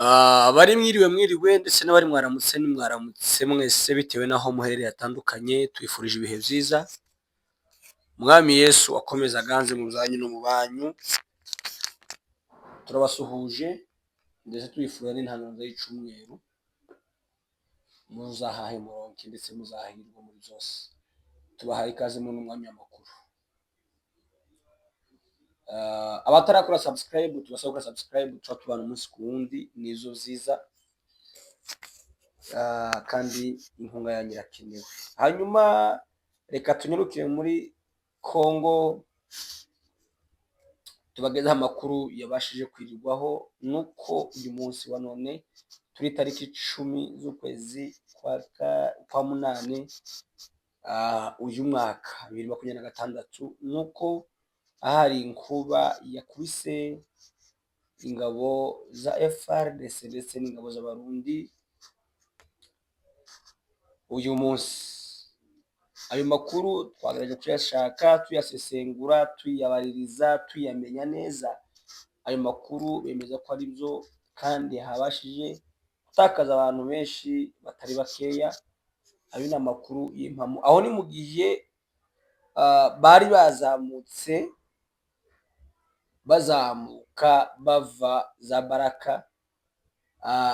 Abari mwiriwe mwiriwe ndetse n'abari mwaramutse ni mwaramutse mwese bitewe n'aho muherereye hatandukanye, tubifurije ibihe byiza. Umwami Yesu akomeze aganze mu byanyu no mu banyu. Turabasuhuje ndetse tubifuriza n'intangiriro y'icumweru. Muzahahe muronke ndetse muzahirwe muri byose. Tubahaye ikaze muri uno mwanya w'amakuru. Abatarakora subscribe, tubasaba gukora subscribe, tuba tubana umunsi ku wundi, nizo nziza. Kandi inkunga yanyu irakenewe. Hanyuma reka tunyarukire muri Congo tubagezeho amakuru yabashije kwirirwaho, nuko uyu munsi wa none turi tariki 10 z'ukwezi kwa munani, uyu mwaka 2026, nuko ahari inkuba yakubise ingabo za FARDC ndetse n'ingabo z'Abarundi uyu munsi. Ayo makuru twagerageje kuyashaka, tuyasesengura, tuyabaririza, tuyamenya neza. Ayo makuru bemeza ko ari byo kandi habashije gutakaza abantu benshi batari bakeya. Ayo ni amakuru y'impamo. Aho ni mu gihe bari bazamutse, bazamuka bava za Baraka,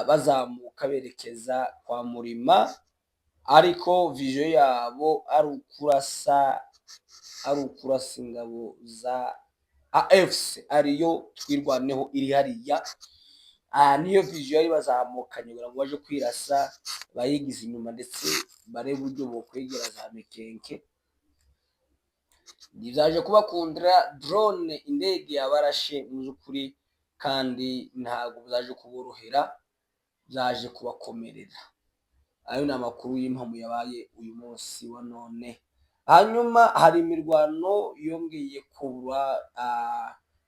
bazamuka berekeza kwa Murima, ariko vision yabo ari ukurasa ingabo za AFC, ariyo Twirwaneho iri hariya. Niyo vision yari bazamukanye kugira ngo baje kwirasa, bayigize inyuma ndetse barebe uburyo bokwegera za Mikenke. Ntibyaje kubakundira, drone, indege yabarashe mu by'ukuri, kandi ntabwo byaje kuborohera, byaje kubakomerera. Ayo ni amakuru y'impamo yabaye uyu munsi wa none. Hanyuma hari imirwano yongeye kuba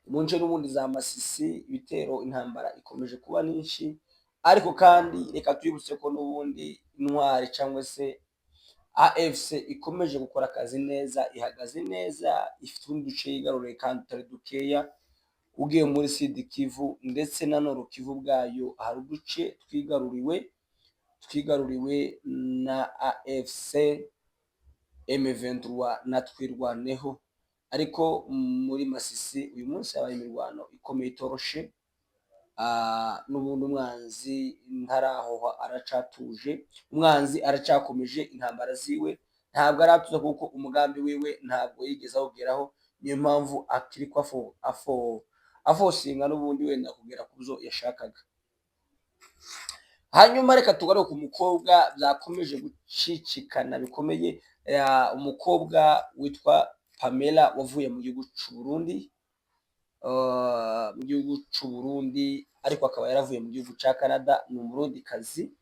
mu nce n'ubundi za Masisi, ibitero, intambara ikomeje kuba nyinshi. Ariko kandi reka twibutse ko n'ubundi intwari cyangwa se AFC ikomeje gukora akazi neza, ihagaze neza, ifite utundi duce yigaruriye kandi tutari dukeya. Ugiye muri Sud Kivu ndetse na Nord Kivu ubwayo, hari uduce twigaruriwe na AFC M23 na Twirwaneho. Ariko muri Masisi uyu munsi habaye imirwano ikomeye itoroshe. N'ubundi umwanzi ntarahoha, aracatuje, umwanzi aracyakomeje intambara ziwe, ntabwo aratuza kuko umugambi wiwe ntabwo yigeze awugeraho. Niyo mpamvu akiri ko afosinga n'ubundi wenda kugera ku byo yashakaga. Hanyuma reka tugaruke ku mukobwa byakomeje gucicikana bikomeye, umukobwa witwa Pamela wavuye mu gihugu cy'u Burundi, mu gihugu cy'u Burundi, ariko akaba yaravuye mu gihugu cya Canada. Ni Umurundikazi,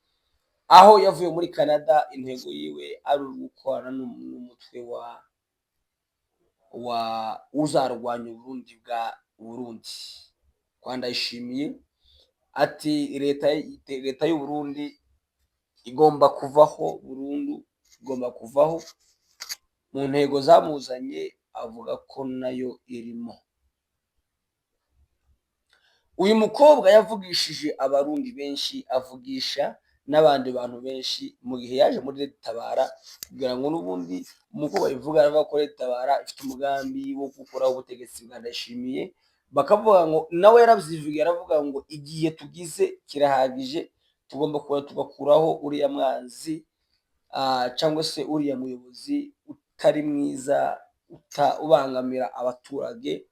aho yavuye muri Canada intego yiwe ari ugukorana n'umutwe wa uzarwanya Uburundi bwa Burundi kwa Ndayishimiye. Ati leta y'u Burundi igomba kuvaho burundu, igomba kuvaho. Mu ntego zamuzanye avuga ko nayo irimo. Uyu mukobwa yavugishije Abarundi benshi, avugisha n'abandi bantu benshi mu gihe yaje muri Tabara, kugira ngo n'ubundi umukobwa bivuga, aravuga ko Tabara ifite umugambi wo gukuraho ubutegetsi bwa Ndayishimiye. Bakavuga ngo nawe yarabyivugiye, aravuga ngo igihe tugize kirahagije, tugomba kuba tugakuraho uriya mwanzi cyangwa se uriya muyobozi utari mwiza, ubangamira abaturage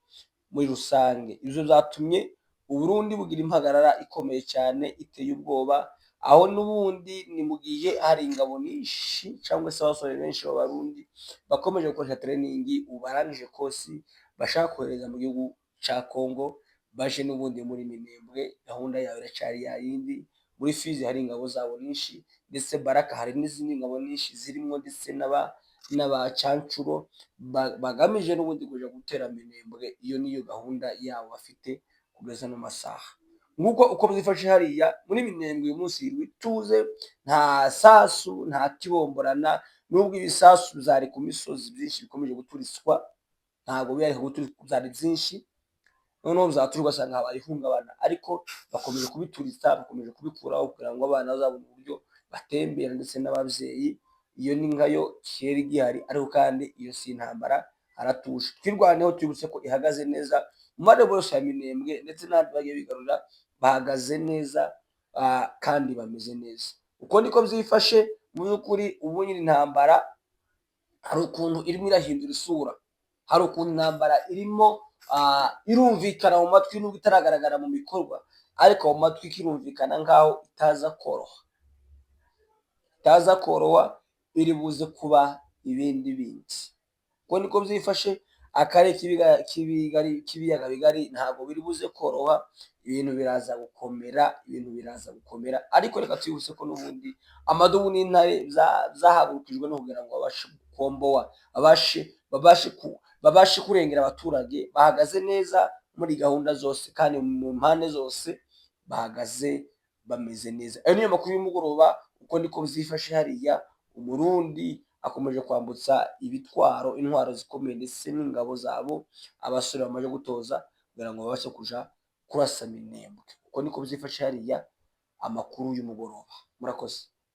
muri rusange. Ibyo byatumye Uburundi bugira impagarara ikomeye cyane iteye ubwoba. Aho n'ubundi ni mu gihe hari ingabo nyinshi cyangwa se abasore benshi b'Abarundi bakomeje gukoresha training, ubu barangije course, bashaka kohereza mu gihugu cya Congo, baje n'ubundi muri Minembwe. Gahunda yawe iracyari yayindi. Muri Fizi hari ingabo zabo nyinshi, ndetse Baraka hari n'izindi ngabo nyinshi zirimo, ndetse n'abacancuro bagamije n'ubundi kuja gutera Minembwe. Iyo niyo gahunda yabo bafite kugeza no masaha. Nguko uko byifashe hariya muri Minembwe. Uyu munsi ituze, nta sasu, nta kibomborana, nubwo ibisasu byari ku misozi byinshi bikomeje guturitswa, ntabwo byari guturitswa, byari byinshi. Noneho byatura ugasanga habaye ihungabana, ariko bakomeje kubituritsa, bakomeje kubikuraho kugira ngo abana bazabone uburyo batembera ndetse n'ababyeyi. Iyo ni nkayo kera igihari, ariko kandi iyo si intambara, haratuje. Twirwaneho twibutse ko ihagaze neza mu marembo yose ya Minembwe ndetse n'ahandi bagiye bigarurira, bahagaze neza kandi bameze neza. Uko niko byifashe mu by'ukuri. Ubu nyine intambara hari ukuntu irimo irahindura isura, hari ukuntu intambara irimo irumvikana mu matwi nubwo itaragaragara mu bikorwa, ariko mu matwi ikirumvikana nk'aho itaza koroha, itaza koroha, iri buze kuba ibindi bindi. Uko niko byifashe. Akarere k'ibiyaga bigari ntabwo biri buze koroha, ibintu biraza gukomera, ibintu biraza gukomera. Ariko reka twibutse ko n'ubundi amadubu n'intare zahagurukijwe no kugira ngo babashe gukombowa, babashe kurengera abaturage. Bahagaze neza muri gahunda zose kandi mu mpande zose bahagaze bameze neza. Ayo niyo makuru y'umugoroba. Uko niko byifashe hariya. Umurundi akomeje kwambutsa ibitwaro, intwaro zikomeye ndetse n'ingabo zabo, abasore bamaze gutoza kugira ngo babashe kuja kurasa Minembwe. Uko niko byifashe hariya. Amakuru y'umugoroba, murakoze.